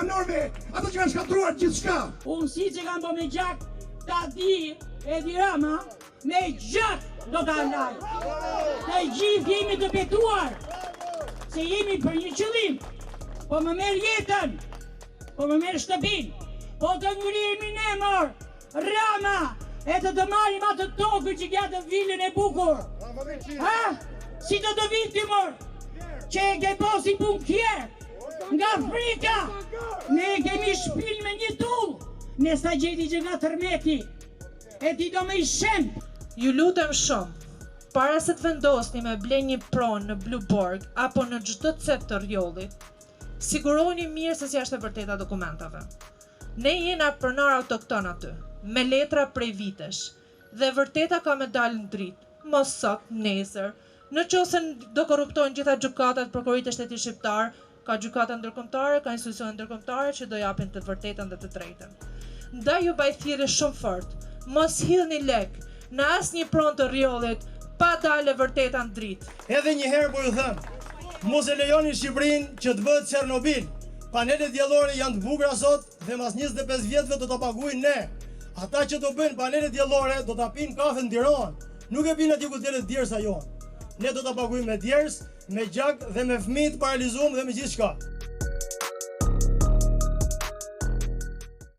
banorëve, ata që kanë shkatërruar gjithçka. Unë siç e kam bo me gjak, ta di Edi Rama, me gjak do ta laj. Të gjithë jemi të betuar, se jemi për një qëllim, po më merr jetën, po më merr shtëpinë, po të ngrihemi ne mor, Rama, e të të marrim atë tokën që ke atë vilën e bukur. Ha? Si do të vijë ty mor? Që e ke bo si bunker nga frika. Ne e kemi shpinë me një tullë. Ne s'na gjeti gjë nga tërmeti. E ti do me i shemb. Ju lutem shumë, para se të vendosni me ble një pronë në Blue Borg apo në çdo cep të Rrjollit, sigurohuni mirë se si është e vërteta e dokumentave. Ne jena pronarë autokton aty, me letra prej vitesh. Dhe e vërteta ka me dalë në dritë, mos sot, nesër. Në qoftë se do korruptohen gjitha gjykatat, prokuroritë e shtetit shqiptar, ka gjykata ndërkombëtare, ka institucione ndërkombëtare që do japin të vërtetën dhe të drejtën. Ndaj ju baj thirrje shumë fort, mos hidhni lekë në asnjë pronë të Rrjollit pa dalë e vërteta në dritë. Edhe një herë po ju them, mos e lejoni Shqipërinë që të bëhet Çernobil. Panelet diellore janë të bukura sot dhe mas 25 vjetëve do ta paguajnë ne. Ata që do bëjnë panelet diellore do ta pinë kafen në Tiranë. Nuk e pinë atje ku del djersa jonë. Ne do ta paguajmë me djersë, me gjak dhe me fëmijë të paralizuar dhe me gjithçka.